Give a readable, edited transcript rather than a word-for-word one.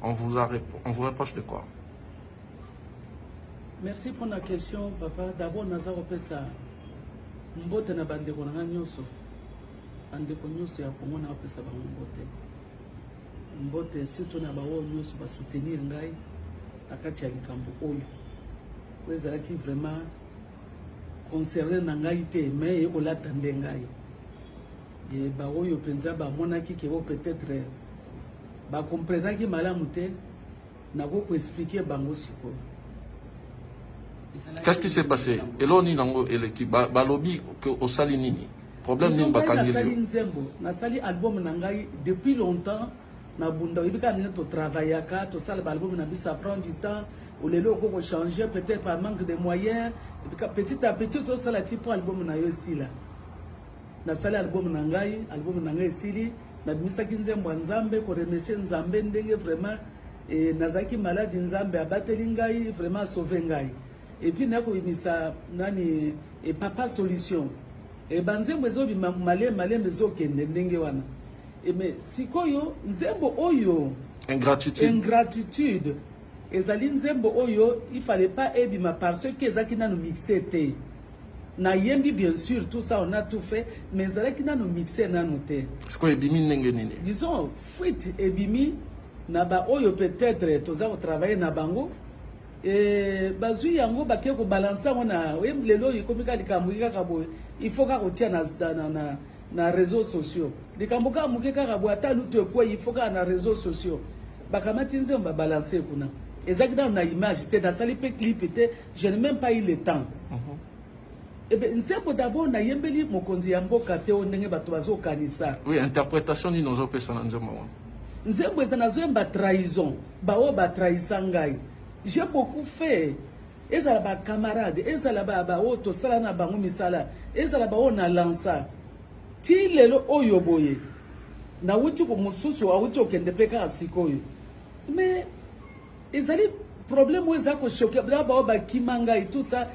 On vous reproche de quoi? Merci pour la question, papa. D'abord, naza kopesa mbote na bandeko na nga nyonso, bandeko nyonso ya Kongo, na kopesa bango mbote, mbote surtout na baoyo nyonso basoutenir ngai na kati ya likambo oyo, oyo ezalaki vraiment concerné na ngai te, mais ekolata nde ngai. E baoyo mpenza bamonaki ke oyo peut-être bakomprenaki malamu te, nakoki koexpliquer bango sikoyo. Qu'est-ce qui s'est passé? Eloko nini yango eleki? Balobi ke osali nini? Problème nini? Ngai bakangeli nasali yo? Nzembo, nasali album na ngai depuis longtemps. Na bunda, oyebi kaka ndenge totravaillaka, tosala baalbum na biso, ça prend du temps. Olelo okoki kochanger peut-être par manque de moyens. Et puis, petit à petit tosala ti mpo album na yo esila. Nasali album na ngai, album na ngai esili, nabimisaki nzembo ya Nzambe, koremercier Nzambe ndenge vraiment nazalaki maladi, Nzambe abateli ngai, vraiment asauve ngai. Et puis naya kobimisa nani, Papa Solution. Banzembo ezobima malembe malembe, ezokende ndenge wana. Mais sikoyo nzembo oyo Ingratitude. Ingratitude ezali nzembo oyo il fallait pas ebima parce que ezalaki nano mixé te. Nayembi bien sûr, tout ça, on a tout fait, mais ezalaki nano mixé nano te. Sikoyo ebimi ndenge nini? Disons fuite ebimi na baoyo peut-être toza kotravailler na bango, bazwi yango, bake kobalancer yango na oye. Lelo oyo ekomi kaka likambo kaka boye, il faut kaka kotia na réseaux sociaux likambo kaka moke kaka boye, ata lutu ekwei, il faut kaka na réseaux sociaux. Bakamati nzembo, babalancer kuna. Ezalaki nano na image te, nasali mpe clip te, je n'ai même pas eu le temps. Ebe nzembo d'abord nayembeli mokonzi ya mboka te, oyo ndenge bato bazokanisa. Oui, interprétation nini ozopesa na nzembo wana? Nzembo eza, nazoyemba trahison, baoyo batrahisa ngai. J'ai beaucoup fait, ezala bacamarade, ezala baoyo tosala na bango misala, ezala baoyo na lansa ti lelo oyo boye. Nawuti mosusu awuti okende mpe kaka sikoyo, mais ezali problème oyo eza kochoquer baoyo bakima ngai, tout ça.